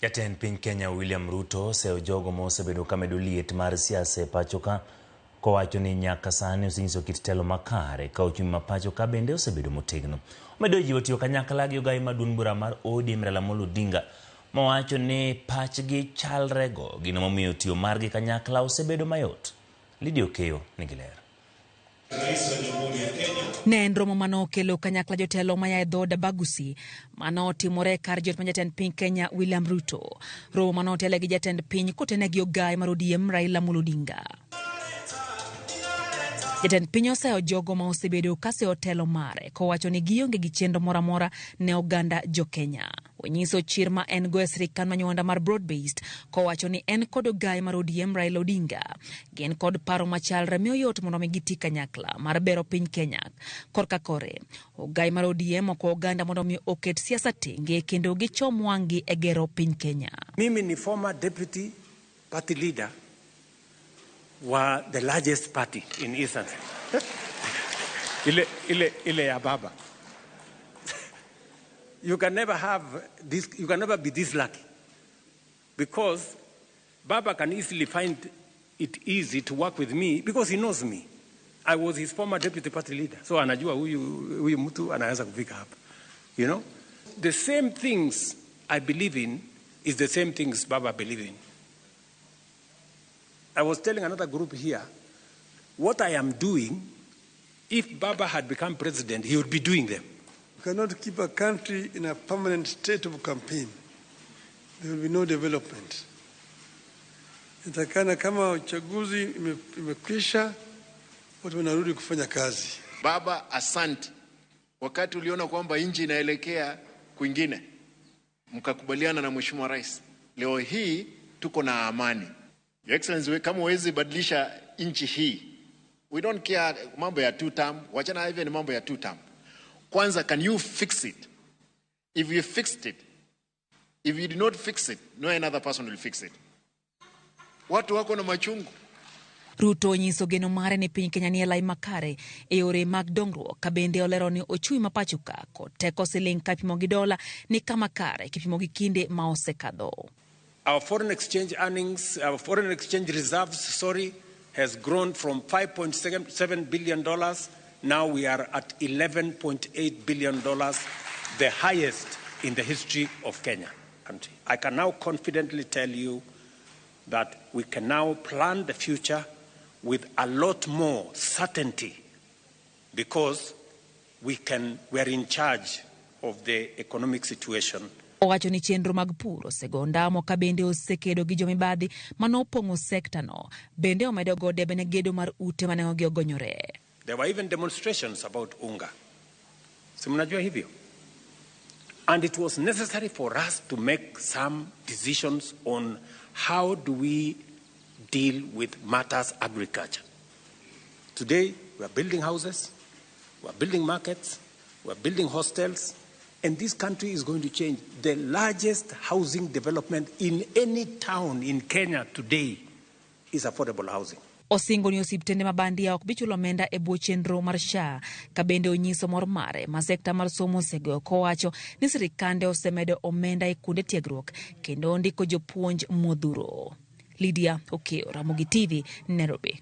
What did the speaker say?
Jatend piny Kenya William Ruto oseyo jogo ma osebedo ka medo liet mar siasa e pacho ka kowacho ni nyaka sani osenyiso kit telo makare ka ochumi ma pacho ka bende osebedo motegno. Omedo jiwo tiyo kanyakla gi ogayi ma duond bura mar ODM Raila Amolo Odinga mowacho ni pachgi chalrego gino momiyo tiyo margi kanyakla osebedo mayot. Lydia Okeyo nigi ler. Ne en romo mane okelo kanyakla jotelo maya e dhood Abagusi mane otimore e kar jot ma jatend piny Kenya William Ruto. Romo mane otele gi jatend piny kotene gi ogaye mar ODM Raila Amolo Odinga. Jatend piny oseyo jogo ma osebedo ka seyo telo mare kowacho ni gionge gi chenro moro amora ne oganda jo Kenya. Onyiso chir ma en go e sirikand manywanda mar broad based kowacho ni en kod ogaye mar ODM Raila Odinga gin kod paro machalre miyo yot mondo mi giti kanyakla mar bero piny Kenya. Korka kore, ogaye mar ODM okwa oganda mondo mi oket siasa tenge kendo gichom wang'gi e gero piny Kenya. Mimi ni former deputy party leader wa the largest party in Eastern. Ile, ile, ile ya baba. You can never have this, you can never be this lucky. Because Baba can easily find it easy to work with me because he knows me. I was his former deputy party leader. So anajua huyu, huyu mtu anaweza kufika hapa. You know? The same things I believe in is the same things Baba believe in. I was telling another group here, what I am doing, if Baba had become president, he would be doing them. You cannot keep a country in a permanent state of campaign. There will be no development. Inatakikana kama uchaguzi imekwisha, watu wanarudi kufanya kazi. Baba, asante. Wakati uliona kwamba nchi inaelekea kwingine, mkakubaliana na Mheshimiwa Rais. Leo hii tuko na amani. Your Excellency, kama huwezi badilisha nchi hii, we don't care mambo ya two term, wachana even mambo ya two term. Kwanza, can you fix it? If you fixed it, if you do not fix it, no another person will fix it. Watu wako na machungu. Ruto onyiso geno mare ni piny Kenya nie lai makare e yore mag dongruok ka bende olero ni ochumi ma pacho ka kod teko siling ka ipimo gi dola ni kama kare kipimo gi kinde ma osekadho. Our foreign exchange earnings, our foreign exchange reserves, sorry, has grown from $5.7 billion. Now we are at $11.8 billion, the highest in the history of Kenya country. I can now confidently tell you that we can now plan the future with a lot more certainty because we are in charge of the economic situation. Owacho ni chenro mag pur osego ondamo ka bende osekedo gi jomibadhi manopong'o sektano. Bende omedo go debe ne gedo mar ute ma nengogi ogonyore. There were even demonstrations about unga. Si mnajua hivyo? And it was necessary for us to make some decisions on how do we deal with matters agriculture. Today, we are building houses, we are building markets, we are building hostels, and this country is going to change. The largest housing development in any town in Kenya today is affordable housing. Osingo ni osiptende ma bandia ok bi chulo omenda e bwo chenro mar SHA ka bende onyiso mor mare ma sekta mar somo osegoyo kowacho ni sirikande osemedo omenda e kuonde tiegruok kendo ndiko jopuonj modhuro. Lydia Okeyo, Ramogi TV, Nairobi.